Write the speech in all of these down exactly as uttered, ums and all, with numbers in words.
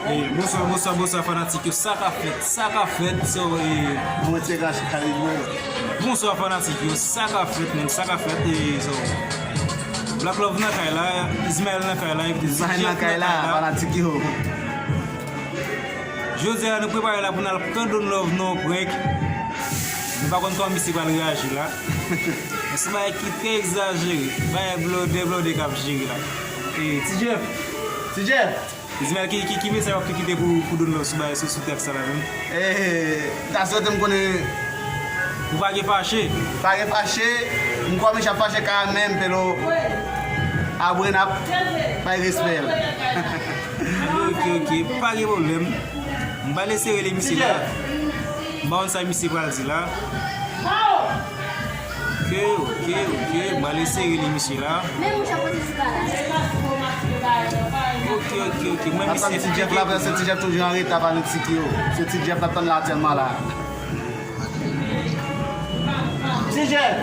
Eh, bonswa, bonswa, bonswa fanatik yo, sa k ap fèt, sa k ap fèt, so, eh, Mwen te kache kay mwen. Bonswa fanatik yo, sa k ap fèt, men, sa k ap fèt, eh, so, Black Love nan kay la, Ismaël nan kay la, epi Ismaël nan kay la, fanatik yo. Jodi a, nou prepare la pou n al pran Don Love nan yon prank. Nou pa konn kòman misye pral reyaji la. Men se bagay ki trè egzajere. Bagay blode, blode k ap jere la. E, Ti Jeff, Ti Jeff. Ismaël, ki, ki, ki mesaj w ap tou kite pou, pou Don Love sou bagay, sou, sou tèks sa la menm? E, ta swete m konnen. Ou pa gen fache? Pa gen fache, m kwè misye ap fache ka menm, pelo. Apre n ap bay respè l. Ok, ok, ok. Pa gen pwoblèm. M pral eseye rele misye la. M pa konn sa misye pral di la. Ok, ok, ok. M pral eseye rele misye la. Ok, ok, ok. Mwen misye. Ti Jeff la, se Ti Jeff toujou an reta, fanatik yo. Se Ti Jeff la tann la aktyèlman la. Ti Jeff!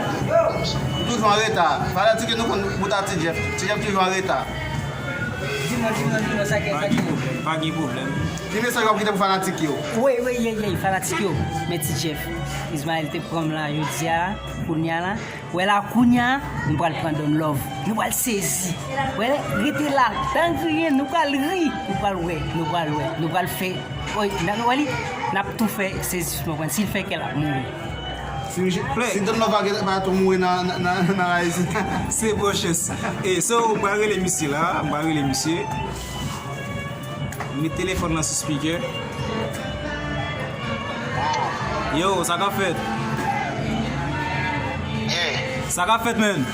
Toujou an reta. Fanatik yo, nou konn bout a Ti Jeff. Ti Jeff toujou an reta. Di mwen, di mwen, di mwen, sa gen, sa gen. Pa gen pwoblèm, pa gen pwoblèm. Ki mesaj w ap kite pou fanatik yo? Wi, wi, ye, ye, fanatik yo. Men Ti Jeff, Ismaël te pran m la, jodi a, kounye a la. Wè la, kounye a, nou pral pran Don Love. Nou pral sezi. Wè, rete la, dan griyen, nou pral ri. Nou pral wè, nou pral wè, nou pral fè. Oy, n ap wè li, n ap tou fè sezisman, konprann. Si l fè kè l ap mouri. Si, si Don Love pa, pa tou mouri nan, nan, nan, nan Ayiti. Se bon chans. E, so, m pral rele misye la, m pral rele misye. Met telefòn nan sou speaker. Yo, sa k ap fèt? Yeah. Sa k ap fèt, menn?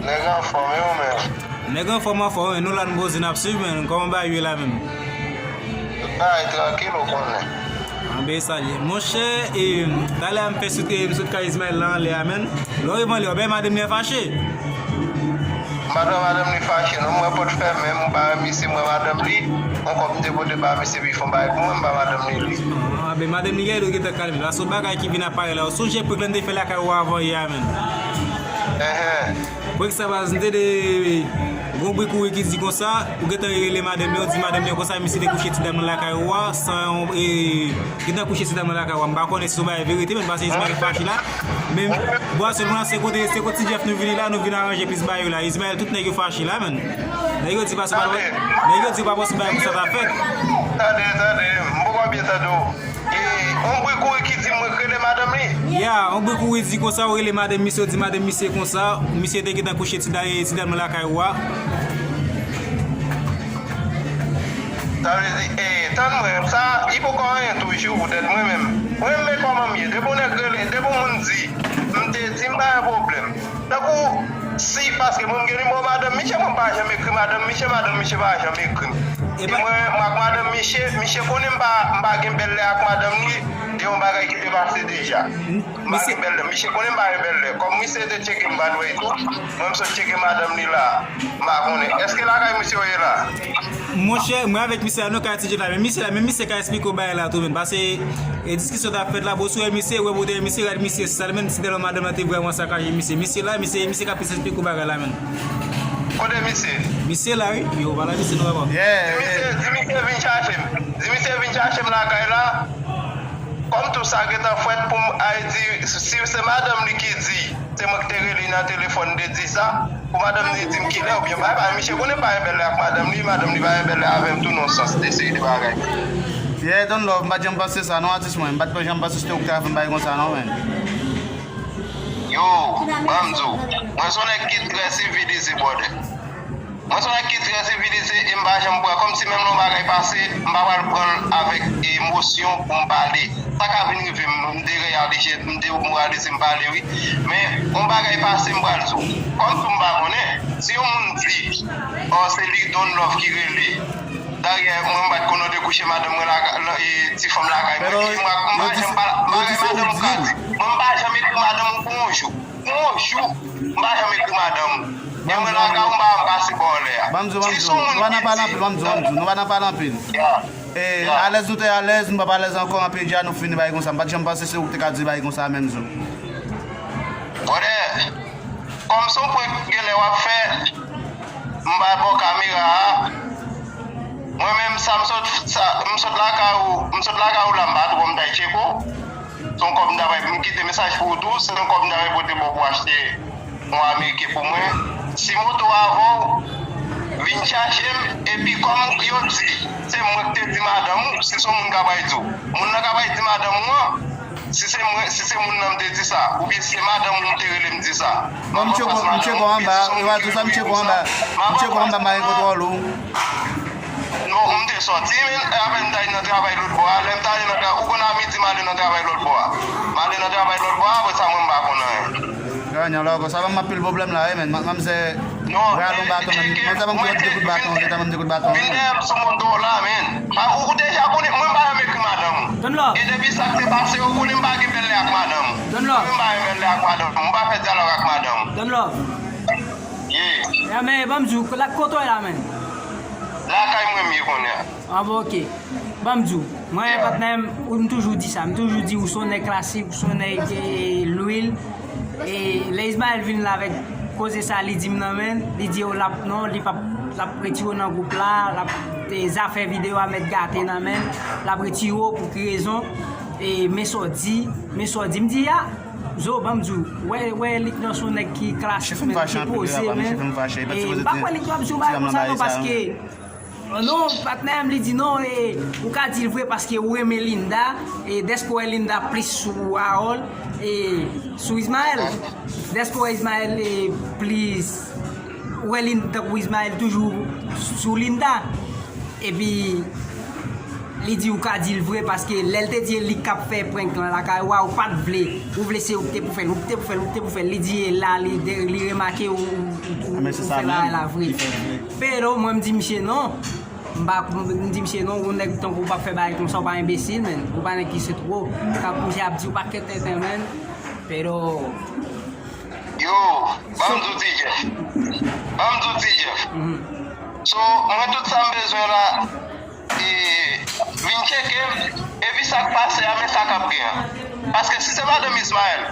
Nèg anfòm, e ou menm? Nèg anfòm, anfòm, e nou la, nou poze, n ap swiv, menn. Kòman bagay yo ye la menm? Tout bagay trankil, ou konnen. Anben, sa l ye. Monchè, e, talè a m fè sot, e, m sot kay Ismaël la anlè a, menn. Lè w rive anlè a, w wè madanm li an fache. M pa t wè madanm li fache, non. M wè pòt fèmen, m pa wè misye, m wè madanm li. Yon kòb m te pote ba misye, pi fon bagay pou mwen, m ba madanm li li. Anben, madanm li genlè gentan kalme. Paske yon bagay ki vin aparèt la. Ou sonje prank lan m te fè lakay ou avan yè a, menn? Enhen. Prank sa baz, m te de gon bri kouri ki di konsa, ou gentan rele madanm li, ou di madanm li konsa, misye te kouche ti dam nan lakay ou a, san, e, gentan kouche ti dam nan lakay ou a. M pa konnen si se yon bagay verite, menn, paske Ismaël fache la. Men, bò a sèlman, se kote, se kote Ti Jeff nou vini la, nou vin aranje plis bagay yo la. Ismaël, tout nèg yo fache la, menn. Nèg yo di pa se pa, nèg yo di pa posib bagay konsa ta fèt. Tande, tande, m poko byen tande w. E, yon bri kouri ki di mwen rele madanm li. Ya, yon bri kouri di konsa, ou rele madanm misye, ou di madanm misye konsa, misye te gentan kouche ti da-, ti dam nan lakay ou a. Sa vle di, e, tann mwen, sa, li poko anyen tou, wi, poutèt mwen menm. Mwen menm, men kòman m ye. Depi yon nèg rele, depi yon moun di, m te di, m pa gen pwoblèm. Tankou, si, paske mwen m gen nimewo madanm misye, mwen m pa janm ekri madanm misye, madanm misye pa janm ekri m. E mwen, mwen ak madanm misye, misye konnen m pa, m pa gen bèl lè ak madanm li, e yon bagay ki te pase deja. M pa gen bèl lè, misye konnen m pa gen bèl lè. Kòm misye te tcheke m vandredi tou, mwen m sot tcheke madanm li la. M pa konnen. Èske lakay misye w ye la? Monchè, mwen avèk misye la, nou ka etidye la, men misye la, men misye ka esplike w bagay la tou, menn. Paske, e diskisyon t ap fèt la, bon, si w wè misye, wè bòdè misye, rad misye sal, menn si tèlman madanm lan te vrèman sakaje misye. Misye la, misye, misye ka plis esplike w bagay la, menn. Kote misye? Misye la, wi. Yo, pale misye nou avan. Di misye, di misye vin chache m. Di misye vin chache m lakay la. Kòm tou sa gentan fèt pou m al di, si se madanm li ki di, se mwen ki te rele nan telefòn, te di sa, pou madanm li di m kilè oubyen bay, bay, misye konnen pa gen bèl lè ak madanm li, madanm li pa gen bèl lè avè m tou, nan sans de seri de bagay. Yeah, Don Love, m pa t janm panse sa, non, atis mwen, m pa t janm panse se te ou ki ta fè m bagay konsa, non, menn. Yo, ban m di w, mwen se yon nèg ki trè sivilize, brother. Mwen se yon nèg ki trè sivilize e m pa janm pran, kòmsi menm lè yon bagay pase, m pa pral pran l avèk emosyon pou m pale. Sa ka vin rive m, m dereyalize, m demoralize, m pale, wi. Men, yon bagay pase, m pral di w. Kòm tou m pa konnen, si yon moun di, oh, se li Don Love ki rele, dayè, mwen, m pa t konn ou te kouche madanm mwen lakay, la, e, ti fanm lakay mwen. Epi m pa, m pa janm pale, m pa gen madanm m ka di. Mwen, m pa janm ekri madanm mwen pou yon jou. Yon jou, m pa janm ekri madanm ou. E mwen lakay ou, m pa janm pase bò w lè a. Ban m di w, ban m di w, nou pa nan pale anpil, ban m di w, ban m di w, nou pa nan pale anpil. E, alèz nou te alèz, nou p ap alèz ankò, anpil dja nou fini bagay konsa. M pa t janm panse se ou ki te ka di bagay konsa menm zo. Brother, kòm se yon prank genlè w ap fè, m pa bò kamera a. sot lakay ou, m sot lakay ou la, m pa twò, m t al tcheke w. Se yon kòb m ta bay, m kite mesaj pou ou tou, se yon kòb m ta bay pote ba w pou achte yon ameriken pou mwen. Si moto a avè w, vin chache m, epi kòm yo di, se mwen k te di madanm ou, si se yon moun k ap bay di w, moun nan k ap bay di madanm ou an, si se mwen, si se moun nan m te di sa, oubyen si se madanm ou m te rele m di sa. Bon, m tcheke w anba, e pa tou sa, m tcheke w anba, m tcheke w anba, m pa gen kontwòl ou. Non, m te sòti, men, apre m t al nan travay lòt bò a. Lè m t ale nan travay, ou konn a midi m ale nan travay lòt bò a. M ale nan travay lòt bò a, apre sa, mwen, m pa konn anyen. Granyan lògò, sa ban m anpil pwoblèm la, wi, men, manzè pral yon baton, men, manzè ban m de kout baton, gentan ban m de kout baton. Vin dèyè m sou moto w la, men. Pa, ou, ou deja konnen, mwen, m pa janm ekri madanm ou. E depi sa k te pase, ou konnen m pa gen bèl lè ak madanm ou. Mwen, m pa gen bèl lè ak madanm ou. M pa fè dyalòg ak madanm ou. Yeah. Ya, men, ban m di w, la, kote w ye la, men? Lakay mwen m ye kounye a. Ah, bon, ok. Ban m di w. Mwen, patnè m, ou, m toujou di sa. M toujou di ou se yon nèg klasik, ou se yon nèg, eh, lwil. E lè Ismaël vin la avèk koze sa, li di m nan men, li di yo l ap, non, li p ap, l ap retire w nan gwoup la, l ap, eh, zafè videyo a mèt gate nan men, l ap retire w pou ki rezon? E men sa w di, men sa w di. M di, ya, Zo, ban m di w, wè, wè, Lik nan se yon nèg ki klasik, men, ki poze, men. E m pa kwè Lik ap di yon bagay konsa, non, paske, non, patnè m, li di, non, e, ou ka di l vre paske ou renmen Linda, e dèske w wè Linda plis sou Harold, e sou Ismaël. Dèske w wè Ismaël, e plis, ou wè Linda, tankou Ismaël toujou sou Linda. Epi, li di ou ka di l vre, paske lè l te di e li k ap fè prank lan lakay ou a, ou pa t vle. Ou vle se ou ki te pou fè l, ou ki te pou fè l, ou ki te pou fè l. Li di e la, li, li remake ou, ou, ou, ou fè bagay la vre. Pero, mwen, m di misye non. M pa, m di misye non, yon nèg tankou ou p ap fè bagay konsa, ou pa enbesil, men. Ou pa nèg ki se twò. K ap bouje ap di ou pakèt tenten, men. Pero, yo, ban m di w, Ti Jeff. Ban m di w, Ti Jeff. So, mwen, tout sa m bezwen la, e, vin tcheke m, epi sa k pase a, men sa k ap gen an. Paske si se madanm Ismaël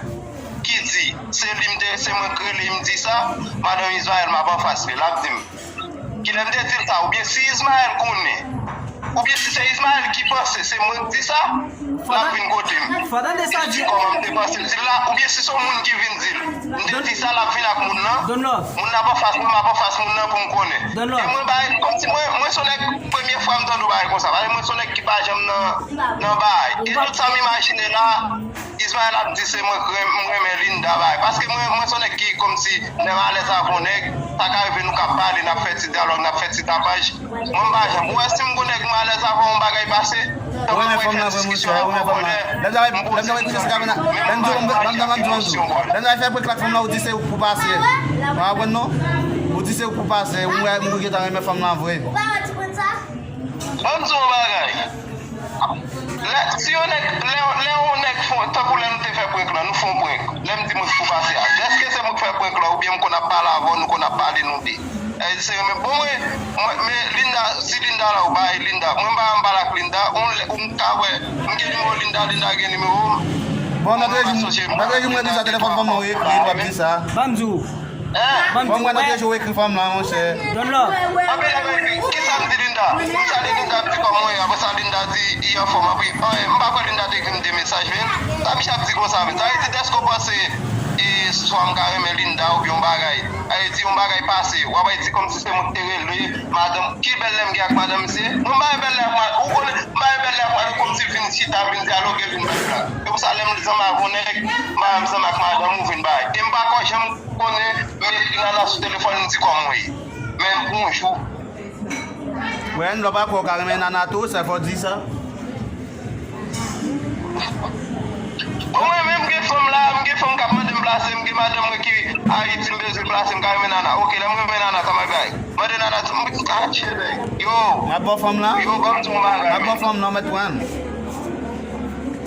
ki di, se li m te, se mwen k rele m di sa, madanm Ismaël, m ap anfas li, l ap di m, kilè m te di l sa, oubyen si Ismaël konnen, oubyen si se Ismaël ki panse se mwen k di sa, l ap vin kote m. Fò tande sa di. Kòman m te panse di l la, oubyen si se yon moun ki vin di l. M te di sa, l ap vin ak moun nan. Moun nan ap anfas mwen, m ap anfas moun nan pou m konnen. E mwen bay, kòmsi mwen, mwen se yon nèg, premye fwa m tande yon bagay konsa. Paske mwen se yon nèg ki pa janm nan, nan bagay. E tout sa m imajine la, Ismaël ap di se mwen k renm-, m renmen Linda bagay. Paske mwen, mwen se yon nèg ki kòmsi lè m alèz avè yon nèg, sa ka rive nou ka pale, n ap fè ti dyalòg, n ap fè ti tapaj. Mwen m pa janm. Ou wè si m gon nèg m alèz avè w, yon bagay pase. Ou renmen fanm nan vre, monchè, ou renmen fanm nan. Lè m ta, lè m ta wè kouche sou kamera, lè m di w, lè m ta, lè m di w, lè m ta fè prank la ak fanm nan, ou di se ou k pou pase. Ou pa konprann non? Ou di se ou k pou pase, ou wè m gentan renmen fanm nan vre. Ban m di w yon bagay. Lè, si yon nèg, lè, lè yon nèg fè, tankou lè nou te fè prank lan, nou fè yon prank. Lè m di mwen pou pase a. Èske se mwen k fè prank lan, oubyen m konn ap pale avè w, nou konn ap pale nou de? E, se renmen. Bon, mwen, mwen, men Linda, si Linda la, ou pa e Linda. Mwen, m pa, m pale ak Linda. Ou, ou m ka wè, m gen nimewo Linda, Linda gen nimewo m. Bon, lòt jou, lòt jou, mwen di sa, telefòn fanm nan, ou ekri, w ap di sa. Ban m di w. Bon, mwen, lòt jou, ou ekri fanm lan, monchè. Don lò. Anpil nèg ekri, kisa m di Linda? M salye Linda, m di kòman w ye? Apre sa, Linda di, i anfòm, anpil. Anyen, m pa kwè Linda te ekri m de mesaj, men. Sa misye ap di konsa, men. Sa vle di, dèske w panse, e, swa m ka renmen Linda oubyen yon bagay. Sa vle di, yon bagay pase. W ap di kòmsi se mwen ki te rele madanm. Ki bèl lè m gen ak madanm misye? Mwen, m pa gen bèl lè ak madanm. Ou konnen, m pa gen bèl lè ak madanm kòmsi vin chita, vin dyaloge, vin bay blag. Se pou sa, lè m zanmi avè yon nèg, m pa janm zanmi ak madanm ou vin bay. E m pa kwè janm konnen, m ekri Nana sou telefòn, m di kòman w ye. Men bonjou. Wen, lè w pa kwè w ka renmen Nana tou, sa fò w di sa. Bon, mwen menm, m gen fanm la, m gen fanm k ap mande m plase, m gen madanm mwen ki Ayiti, m bezwen plase, m ka renmen Nana. Oke, lè m renmen Nana, sa m ap bay? Mande Nana, m ka chebe. Yo. M ap ba w fanm lan? Yo, ban m di w yon bagay. M ap ba w fanm lan, w mèt pran l.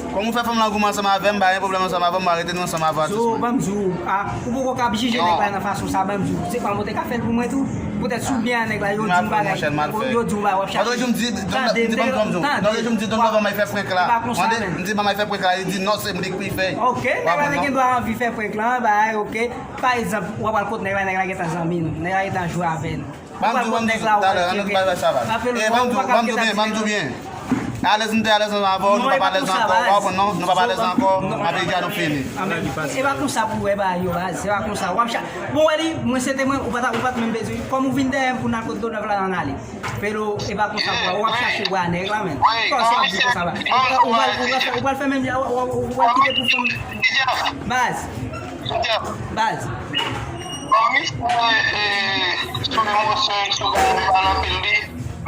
Kòm ou fè fanm lan goumen ansanm avè m, m pa gen pwoblèm ansanm avè w, m va rete nou ansanm avè w atis mwen. Zo, ban m di w, a, ou poko ka ap jije nèg la nan fason sa, ban m di w. Se pa mwen te ka fè l pou mwen tou. Poutèt si w byen a nèg la, yo di yon bagay, yo di yon bagay, w ap chache. Lòt jou m di, lòt jou m di, ban m di w, lòt jou m di, Don Lover m al fè prank la. M di, ban m al fè prank la, li di non, se m li k pou fè. Oke, nèg la te gen dwa anvi fè prank la, bagay, oke. Pa egzanp, w ap al kot nèg la, nèg la gentan zanmi nou, nèg la gentan jwe avè nou. Ban m di w, ban m di w talè, ann nou pale sa va. E, ban m di w, ban m di w byen, ban m di w byen. Alèz, m te alèz ansanm avè w, nou p ap alèz ankò, w pa konprann non, nou p ap alèz ankò, apre deja nou fini. E pa konsa pou wè bagay yo, baz, se pa konsa. W ap chache, bon, wè li, mwen se te mwen, ou pa t, ou pa t menm bezwen, kòm ou vin dèyè m pou n al kot Donov la, ann ale. Pelo, e pa konsa pou wè, w ap chache bwa nèg la, men. Kòman w ap di konsa, baz? Ou pral, ou pral fè menm jan, ou pral kite pou fanm. Baz. Baz. Bon, misye sou emosyon, sou gade pale anpil li.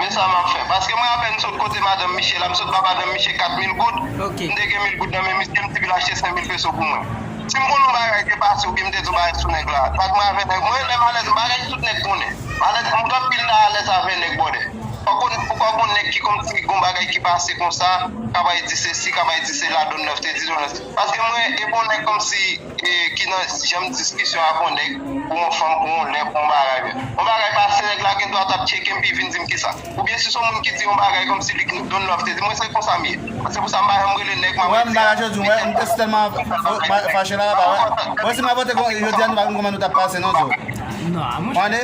Men sa m ap fè. Paske mwen apèn sot kote madanm Miche la, m sot ba madanm Miche kat mil goud. M te gen mil goud nan men misye, m di pou l achte senk mil peso pou mwen. Si m konn yon bagay te pase oubyen m te di yon bagay sou nèg la, pa t mwen avè nèg mwen, lè m alèz m bagay tout nèg konnen. M alèz m anpil nan alèz avè nèg bòdè. Fòk ou fòk ou nèg ki kòmsi gon bagay ki pase konsa, ka bay di sesi, ka bay di sela, Don Love te di, Don Love. Paske mwen, e bon nèg kòmsi e, ki nan janm diskisyon ak yon nèg, pou yon fanm, pou yon lè, pou yon bagay. Yon bagay pase nèg la gen dwa t ap tcheke m pi vin di m kisa. Oubyen si se yon moun ki di yon bagay kòmsi li Don Love te di, mwen se konsa m ye. Se pou sa m pa janm rele nèg, m ap rete. Wè m bagay jodi, wè m te tèlman fache la, pa wè. Wè si m avote jodi a nou pa konn kòman nou t ap pase non, zo. Mande,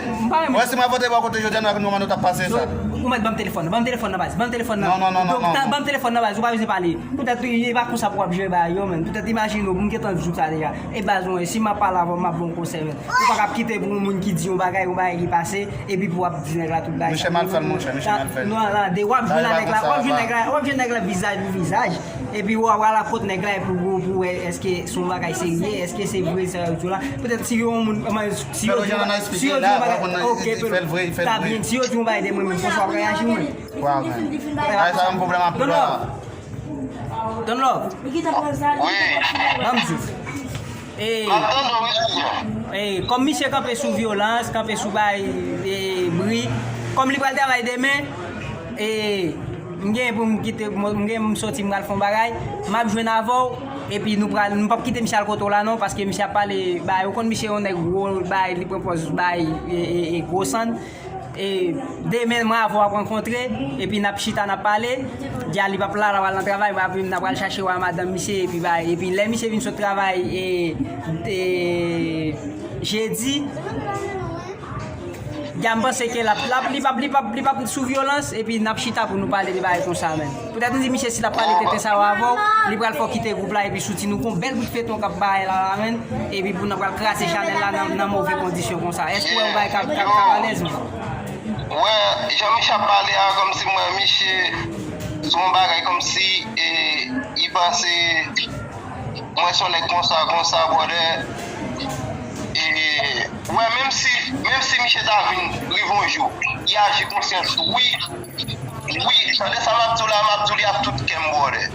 wè si m avote bò kote jodi a nou pa konn kòman nou t ap pase sa. Ou mèt ban m telefòn nan, ban m telefòn nan baz, ban m telefòn nan. Non, non, non, non, non. Ban m telefòn nan baz, ou pa bezwen pale. Poutèt e pa konsa pou w ap jere bagay yo, menn. Poutèt imajine w, m gentan di w sa deja. E baz mwen, si m ap pale avè w, m ap ba w konsèy, menn. Ou pa kab kite pou yon moun ki di yon bagay, yon bagay ki pase, epi pou w ap di nèg la tout bagay. Miche mal fè l, monchè, miche mal fè l. Non, la, de w ap jwenn a nèg la, w ap jwenn nèg la, w ap jwenn nèg la vizaj pou vizaj, epi w ap al kot nèg la epi pou, pou wè èske se yon bagay serye, èske se vre sa yo di w la. Poutèt si yon moun, si yo di yon bagay, si yo di yon bagay, ok, pelo, ta byen, si yo di yon bagay de mwen menm, konsa w ap reyaji ou menm. Wow, man. Ay, sa yon pwoblèm anpil, wala. Don Love. Wi. Ban m di w. E, e, kòm misye kanpe sou vyolans, kanpe sou bay e, bri, kòm li pral travay demen, e, m gen pou m kite, m gen m soti m pral fè yon bagay, m ap jwenn avè w, epi nou pral, m p ap kite misye al kote w la non, paske misye ap pale, bay, ou konn misye yon nèg gwo, bay, li pran pòz, bay, e, e, e gwo sann. E, demen mwen avè w ap rankontre, epi n ap chita, n ap pale. Dja li p ap la, l ap al nan travay, epi n ap al chache wè madanm misye, epi bay, epi lè misye vin sot travay, e, e, jedi, dja m panse ke l ap, l ap, li p ap, li p ap, li p ap sou vyolans, epi n ap chita pou nou pale de bagay konsa menm. Poutèt m di misye si l ap pale tenten sa yo avè w, li pral fè w kite gwoup la epi soti nou gon bèl bout feyton k ap bay la la menn. Epi pou n ap pral kraze chanèl la nan, nan move kondisyon konsa. Èske w wè yon bagay k ap, k ap, k ap alèz menn? Wè, jan misye ap pale a, kòmsi m wè misye se yon bagay kòmsi e, li panse mwen se yon nèg konsa, konsa, brother. E, wè, menm si, menm si misye ta vin rive yon jou, li aji konsyans, wi, wi, tande sa m ap di w la, m ap di w li ak tout kè m, brother.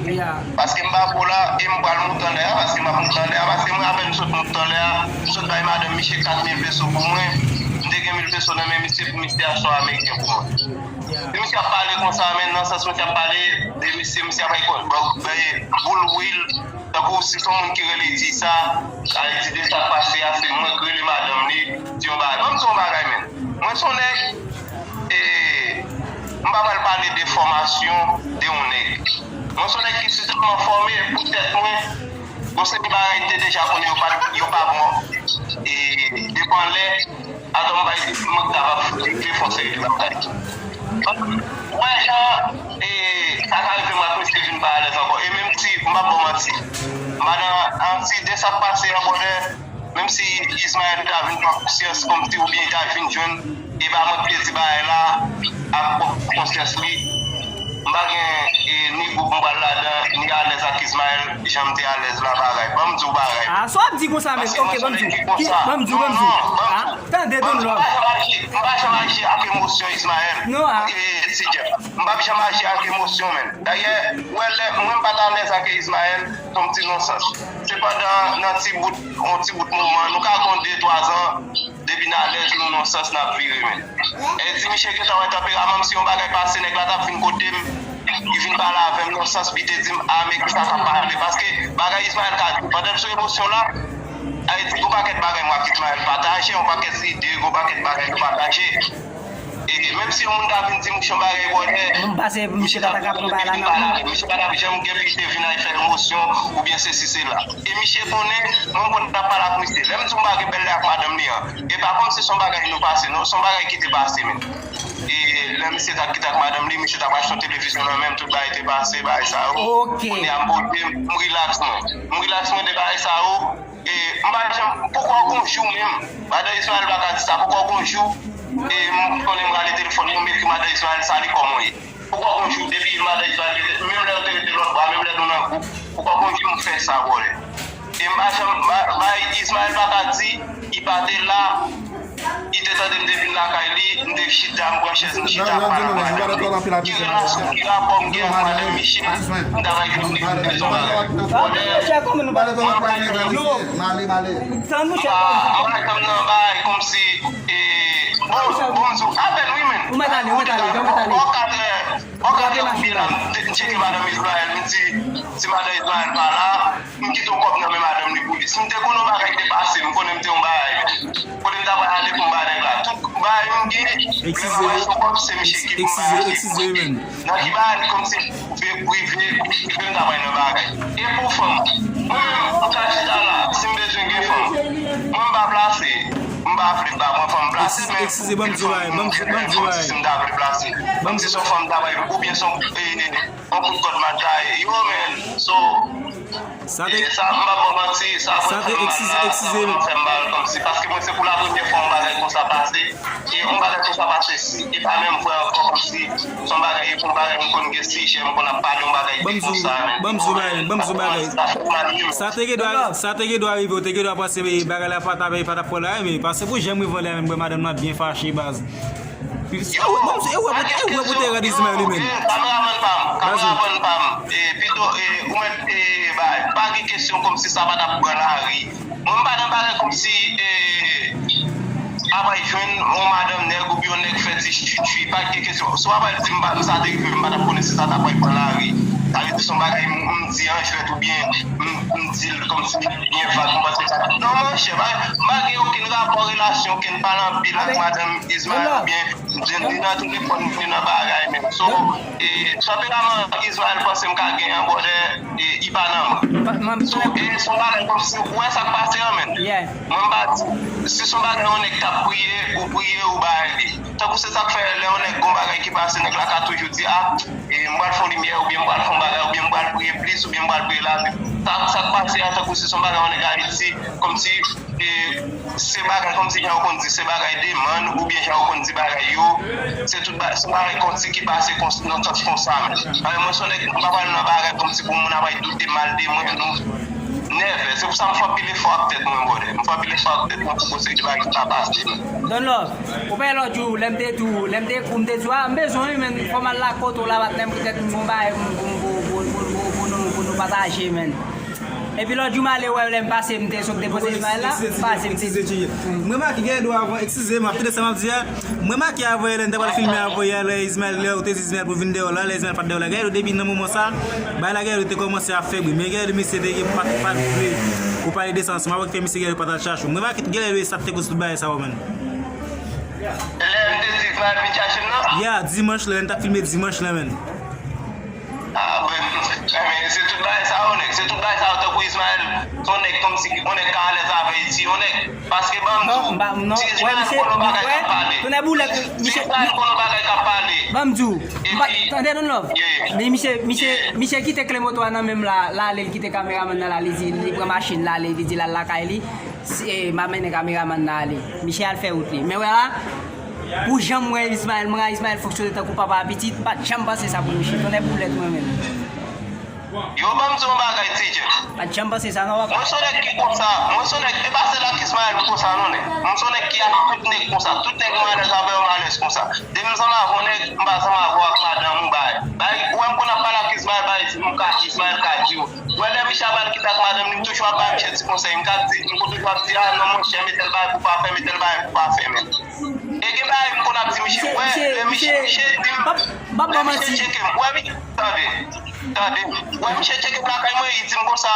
Paske m pa pou la, e m pral moute anlè a, paske m ap moute anlè a, paske mwen apèn m sot moute anlè a, m sot bay madanm misye kat mil peso pou mwen, m te gen mil peso nan men misye pou misye achte yon ameriken pou mwen. Si misye ap pale konsa, men nan sans misye ap pale de misye, misye ap bay boul lwil, tankou si se yon moun ki rele di sa, al di de sa k pase a, se mwen k rele madanm li, di yon bagay. Ban m di yon bagay, menn. Mwen se yon nèg, e, m pa pral pale de fòmasyon de yon nèg. Mwen se yon nèg ki sifizèman fòme pou tèt mwen. Gon seri bagay m te deja konnen yo pa, yo pa bon. E, depi anlè, atò m bay di mwen k ta va fout rive fè yon seri de bagay. Ou wè jan, e, sa ka rive m ak misye vin pa alèz ankò. E menm si, m p ap ba w manti, madan, a, si de sa k pase an bonè, menm si Ismaël ta vin pran konsyans kòmsi oubyen li ta vin jwenn, e pa mwen ki te di bagay la ak pwòp konsyans li. M pa gen e, ni gwoup m pral ladan, ni alèz ak Ismaël, jan m te alèz la bagay. Ban m di w bagay. A, sa w ap di konsa menm? Ok, ban m di w. Ban m di w, ban m di w. A, tande, Don Love. M pa janm aji, m pa janm aji ak emosyon Ismaël. Non, a. E, Ti Jeff. M p ap janm aji ak emosyon, menn. Dayè, ou wè lè mwen m pa t alèz ak Ismaël, se yon ti nonsans. Sepandan, nan ti bout, yon ti bout moman, nou ka gen de, twa zan, depi n alèz, nou nan sans n ap vire, menn. E si misye gentan wè tanperaman m, si yon bagay pase, nèg la t ap vin kote m, li vin pale avè m nan sans, li te di m, a, men kisa k ap pale. Paske bagay Ismaël ka di, pandan l sou emosyon la, Ayiti, gon pakèt bagay mwen ak Ismaël pataje, yon pakèt ide, gon pakèt bagay nou pataje. E menm si yon moun ta vin di m yon bagay, brother, m panse misye pa ta ka pran bagay la nan men. Misye pa t ap janm gen plis te vin al fè emosyon oubyen sesi sela. E misye konnen, mwen m konn t ap pale ak misye. Lè m di w m pa gen bèl lè ak madanm li an, e pa kòmsi se yon bagay nou pase, non, se yon bagay ki te pase, menn. E lè misye t ap kite ak madanm li, misye t ap achte yon televizyon nan men m, tout bagay te pase, bagay sa yo. Kounye a m poze, m rilaks mwen. M rilaks mwen de bagay sa yo. E m pa janm, poko gon jou menm, madan Ismael pa ka di sa, poko gon jou, e m konnen m rale telefòn mwen, m ekri madan Ismael, "Sali, kòman w ye?" Poko gon jou, depi madan Ismael, menm lè yo te rete lòt bò a, menm lè nou nan gwoup, poko gon jou m fè sa, brother. E m pa janm, ba, ba, Ismael pa ka di, li pa te la, li te tande m te vin lakay li, m te chita, m pran chèz, m chita, m pa nan bagay. Ki relasyon, ki rapò m gen ak madanm misye, m ta bay yon rezon bagay. Brother, mwen pa gen rezon. Tann mouche. Mwen pa janm nan bagay kòmsi, e, bon, bon, m di w, apèn wi, men. Ou mèt ale, ou mèt ale, ou mèt ale. Bò katrè, bò katrè oubyen la, m te, m tcheke madanm Israel, m di, si madanm Israel pa la, m kite yon kòb nan men madanm li pou li. Si m te konn yon bagay te pase, m konnen m te yon bagay, men. Kote m ta pral ale pou m ba nèg la? Tout bagay m gen, lè m ap achte yon kòb, se misye ki pou m bay achte. Nan ki bagay kòmsi prive, prive, prive m ta pral nan bagay. E pou fanm, mwen menm, m ka chita la, si m bezwen gen fanm, mwen m pa plase, m pa vle m pa pran fanm plase, men eskize, ban m di w bagay, ban m di w bagay. Si m ta vle plase, ban m di se yon fanm m ta pral, oubyen se yon, e, yon kout kòd m ap taye. Yo, man, so, sa te, e, sa, m pa ba w manti, sa vrèman fè m mal la, sa vrèman fè m mal kòmsi, paske mwen se pou la premyè fwa yon bagay konsa pase, e yon bagay konsa pase si, e pa menm vre ankò kòmsi, se yon bagay, e pou yon bagay m konn gen sijè, m konn ap pale yon bagay ki konsa, men. Ban m di w bagay, ban m di w bagay. Sa fè m mal wi, men. Sa te gen dwa, sa te gen dwa rive, w te gen dwa panse bagay la pa t ap, pa t ap pran lari, men paske pou jan m rive anlè a, men m wè madanm nan byen fache, baz. Yo, e wè pou te rad Ismael li menm. Kameramann pa m, kameramann pa m, e, pito, e, ou mèt, e, bay, pa gen kesyon kòmsi sa pa t ap pran lari. Mwen, m pa nan bagay kòmsi, e, ap al jwenn yon madanm nèg oubyen yon nèg fè ti chitchi, pa gen kesyon. Si w ap al di m pa, sa te rive, m pa t ap konnen si sa t ap pran lari. Sa vle di se yon bagay m, m di an jwèt oubyen m, m di l kòmsi byen vag, m panse sa. Non, monchè, pa, m pa gen okenn rapò, relasyon, okenn pale anpil ak madanm Ismael oubyen Jan li nan telefòn, li nan bagay menm. So, e, tanperaman Israel panse m ka gen an, brother, e, li pa nan mwen. So, e, se yon bagay kòmsi, ou wè sa k pase an, men. Mwen, m pa di, si se yon bagay yon nèg t ap priye, ou priye, ou bay li. Tankou se sa k fè, lè yon nèg gon bagay ki pase, nèg la ka toujou di, a, e, m pral fè yon limyè, oubyen m pral fè yon bagay, oubyen m pral priye plis, oubyen m pral priye la. Sa, sa k pase a, tankou se se yon bagay yon nèg Ayiti, kòmsi, e, se bagay kòmsi jan yo konn di, se bagay demann, oubyen jan yo konn di bagay yo, se tout ba-, se bagay kòmsi ki pase kons-, nan sans konsa, men. Paske mwen, se yon nèg, m pa pral nan bagay kòmsi pou moun ap al doute mal de mwen, non. Never. Se pou sa m fè anpil efò ak tèt mwen, brother. M fè anpil efò ak tèt mwen pou konsèy de bagay ki pa pase, men. Don Love, ou pa lòt jou, lè m te di w, lè m te, ou m te di w, a, m bezwen wi, men fò m al lakòt ou la, patnè m, poutèt m gon bagay pou, pou, pou nou, pou nou pataje, men. Epi lòt jou m ale wè lè m pase m te sot depoze Ismael la, m pase m te di. M remake gen dwa avan, eskize m, ap tande sa m ap di a. M remake avan yè lè n ta pral filme avan yè lè Ismael, lè ou te di Ismael pou vin dèyè w la, lè Ismael pa t dèyè w la. Gen dwa depi nan moman sa, bagay la gen dwa te kòmanse ap febri. Men gen dwa misye te gen pa, pa t vle ou pale de sa ansanm avè l, ki fè misye gen dwa pa t al chache w. M remake gen dwa sa t te koz tout bagay sa yo, man. Lè m te di Ismael vin chache m nan? Ya, dimanch la, lè n t ap filme dimanch la, man. Ah, ben, men se tout bagay sa yo, nèg. Se tout bagay sa yo, tankou Ismael, se yon nèg kòmsi, yon nèg ka alèz avè Iti, yon nèg. Paske ban m di w, si Ismael konn yon bagay k ap pale, si Ismael konn yon bagay k ap pale, ban m di w, tande Don Love. Men misye, misye, misye kite kle moto a nan men m la, l ale, l kite kameramann nan la, li di, li pran machin l ale, li di l al lakay li. Se, m ap mennen kameramann nan ale. Misye al fè wout li. Men wè la, pou jan m wè Ismael, mwen a Ismael fonksyone tankou papa a pitit, m pa t janm panse sa pou misye. Tonnè poulèt mwen menm. Yo, ban m di yon bagay, T J. Pa t janm panse sa, non, papa. Mwen se yon nèg ki konsa, mwen se yon nèg, e pa sèl ak Ismael m konsa, non, nèg. Mwen se yon nèg ki ak tout nèg konsa, tout nèg m alèz avè yo, m alèz konsa. Depi m zanmi avè yon nèg, m pa zanmi avè w ak madanm ou, bay. Bay, ou wè m konn ap pale ak Ismael, bay, m ka, Ismael ka di w. Wè, lè misye ap al kite ak madanm li, m toujou ap bay misye ti konsèy. M ka di, m toujou ap di, a, non, monchè, met tèl bagay pou w pa fè, met tèl bagay pou w pa fè, men. E gen bagay m konn ap di misye, wè, lè misye, misye di m, lè misye tcheke m, wè, misye, tande, tande, wè, misye tcheke m lakay mwen, li di m konsa,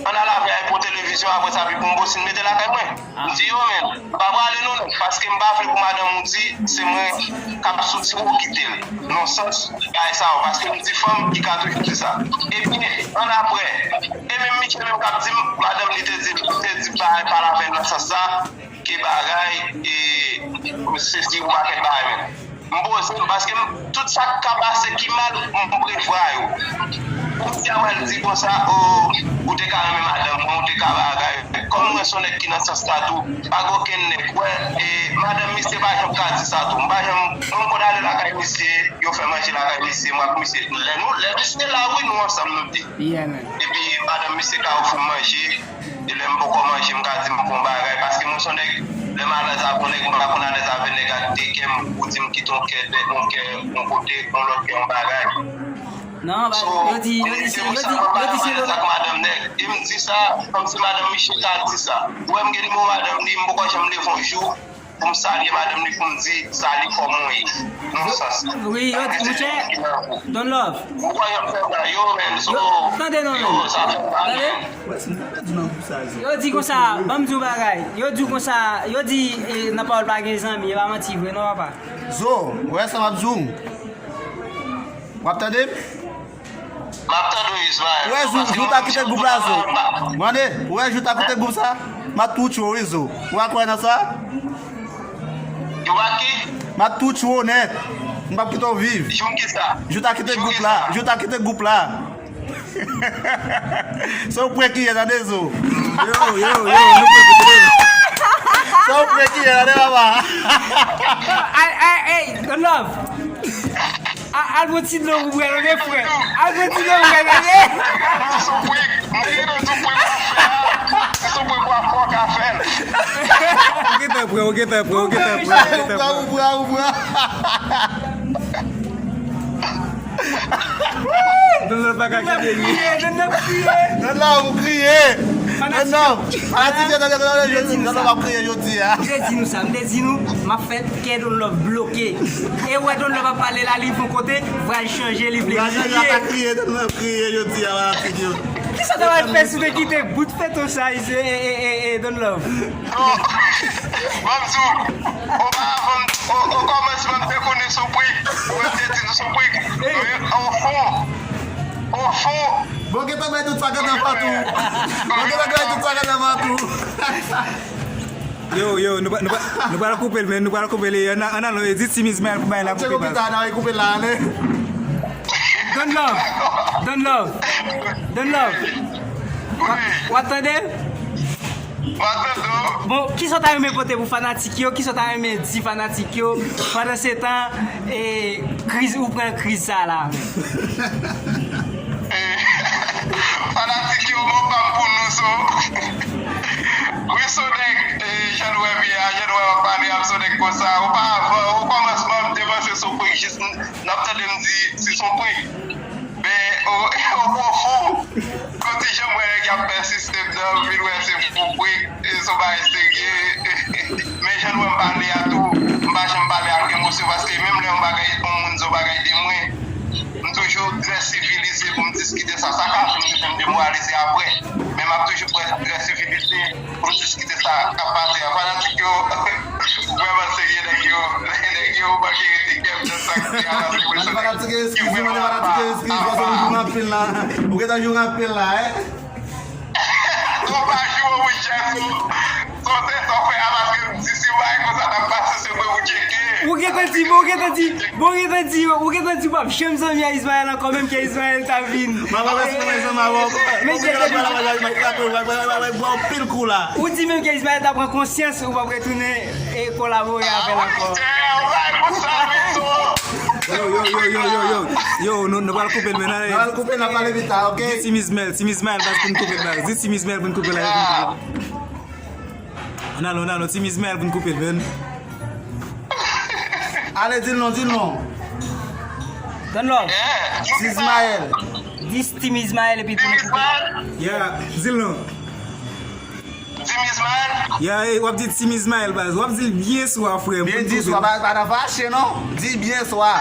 ann al avè a pou televizyon, apre sa, epi pou m bosine mete lakay mwen. M di, yo, men, m pa prale non, nèg, paske m pa vle pou madanm ou di, se mwen k ap sou ti wo kite l. Non sans, bagay sa yo, paske m di fanm, li ka toujou di sa. Epi, annapre, e menm misye menm k ap di m, madanm li te di, te di bagay pa l avè l nan sans sa, ke bagay, e, se si yon pakèt bagay menm. M poze m, paske m, tout sa k ka pase ki mal, m prevwa yo. Pou m di a pral di konsa, o, ou te ka renmen madanm mwen, ou te ka bagay. Kòm mwen se yon nèg ki nan sans sa tou, pa gen okenn nèg. Wè, e, madanm misye pa janm ka di sa tou. M pa janm, mwen m konn ale lakay misye, yo fè manje lakay misye, mwen ak misye. Lè nou, lè misye la, wi, nou ansanm, nou de. Epi, madanm misye ka ofri m manje. E lè m poko manje, m ka di m bon bagay, paske mwen se yon nèg, lè m alèz avè yon nèg, m pa konn alèz avè nèg ak de kè m, ou di m kite yon kè, yon kè yon kote, yon lòt kè yon bagay. Non, ba, yo di, yo di se, yo di, yo di se lolo. Ak madanm nèg, e m di sa, kòmsi madanm misye ka di sa. Ou wè m gen nimewo madanm li, m poko janm leve yon jou, pou m salye madanm li, pou m di, "Sali, kòman w ye?" Nan sans. Wi, yo di, monchè, Don Love. Ou kwè y ap fè sa, yo, men, so, tande non, yo, sa fè m pa byen. Yo di konsa, ban m di w bagay. Yo di w konsa, yo di, e, nan pawòl pa gen zanmi, e pa manti vre non, papa. Zo, ou wè sa m ap di w? W ap tande m? M ap tande w, Ismaël. Ou wè jou, jou ta kite gwoup la, Zo. Mande, ou wè jou ta kite gwoup sa? M ap tou tchwe w, wi, Zo. Ou pa kwè nan sa? Yo pa ki? M ap tou tchwe w nèt. M p ap kite w viv. Jou ki sa? Jou ta kite gwoup la. Jou ta kite gwoup la. Se yon prank li ye, tande, Zo. Yo, yo, yo, nou prank li, tande. Se yon prank li ye, tande, papa. Ay, ay, ay, Don Love. A, al pran ti dlo pou bwè, tande, frè. Al pran ti dlo pou bwè, tande. Sou prank, mwen gen yon ti prank pou fè a. Si se prank w ap fè, w ka fè l. Ou gentan pran, ou gentan pran, ou gentan pran, ou gentan pran. Ou pran, ou pran, ou pran. Don Love pa ka kite li. Don Love kriye, Don Love kriye. Don Love, fanatik yo, tande, tande, tande, Don Love ap kriye jodi a. M te di nou sa, m te di nou, m ap fè kè Don Love bloke. E wè Don Love ap pale la, li fon kote, pral chanje, li vle kriye. Pral chanje, ap kriye, Don Love kriye jodi a, fanatik yo. Kisa w ta pral fè si w te kite bout feto sa, e, e, e, e, Don Love? Non, ban m di w, oparavan, o, o kòmansman, m te konnen se yon prank. Mwen te di nou se yon prank. Men, o fon, o fon. Bon, gentan bay tout sa k anndan vant ou. Bon, gentan bay tout sa k anndan vant ou. Yo, yo, nou pa, nou pa, nou pral koupe l, men nou pral koupe l. Ann, ann, ann, di Team Ismaël pou bay la koupe baz. Koupe la, non, koupe la, ale. Don Love, Don Love, Don Love. W ap, w ap tande? Bon, kisa w ta renmen pote pou fanatik yo? Kisa w ta renmen di fanatik yo? Pandan se tan, e, kriz, ou pran kriz sa la menm. E, fanatik yo, mwen pa m pou nou, so. Wi, so nèg, e, jan nou wè m ye a, jan nou wè m ap pale a, m se yon nèg konsa. Oparavan, o kòmansman, m te panse se yon prank, jis n, n ap tande m di, si se yon prank. Men, o, o pwofon, konti jan m wè nèg y ap pèsiste m nan, m vin wè se pou prank, e se yon bagay serye. Men jan nou wè m pale a tou, m pa janm pale ak emosyon, paske menm lè yon bagay, yon moun di yon bagay de mwen, m toujou trè sivilize pou m diskite sa. Sa ka vin rive m demoralize apre, men m ap toujou trè, trè sivilize pou m diskite sa k ap pase a. Fanatik yo vrèman serye, nèg yo, nèg yo manke rete kè m nan sa k te a, paske mwen se nèg ki vrèman apa, apa. Ou gentan joure anpil la, ou gentan joure anpil la, en? Ou pa joure, monchè, so, so se sa w fè a, paske m di si w pa konsa t ap pase, se mwen ou tcheke. Ou gentan di, bon, ou gentan di, bon, ou gentan di, ou gentan di w p ap janm zanmi a Ismaël ankò, menm ke Ismaël ta vin. Mwen pa vle si mwen zanmi avè w. Men ou gentan di. Ou di menm ke Ismaël ta pran konsyans, ou p ap retounen e kolabore avè l ankò. Yo, yo, yo, yo, yo, yo. Yo, nou, nou pral koupe l, men, ale. Nou pral koupe l, n ap pale pita, ok? Di Team Ismaël, Team Ismaël, baz, pou n koupe l, baz. Di Team Ismaël pou n koupe l, ale, pou n koupe l. Ann ale, ann ale, Team Ismaël pou n koupe l, men. Ale, di l non, di l non. Don Love. Team Ismaël. Di Team Ismaël epi pou n koupe l. Yeah, di l non. Team Ismaël? Ya, e, w ap di Team Ismaël, baz. W ap di l byen swa, frè m. Byen di swa, pa, pa nan fache, non. Di byen swa.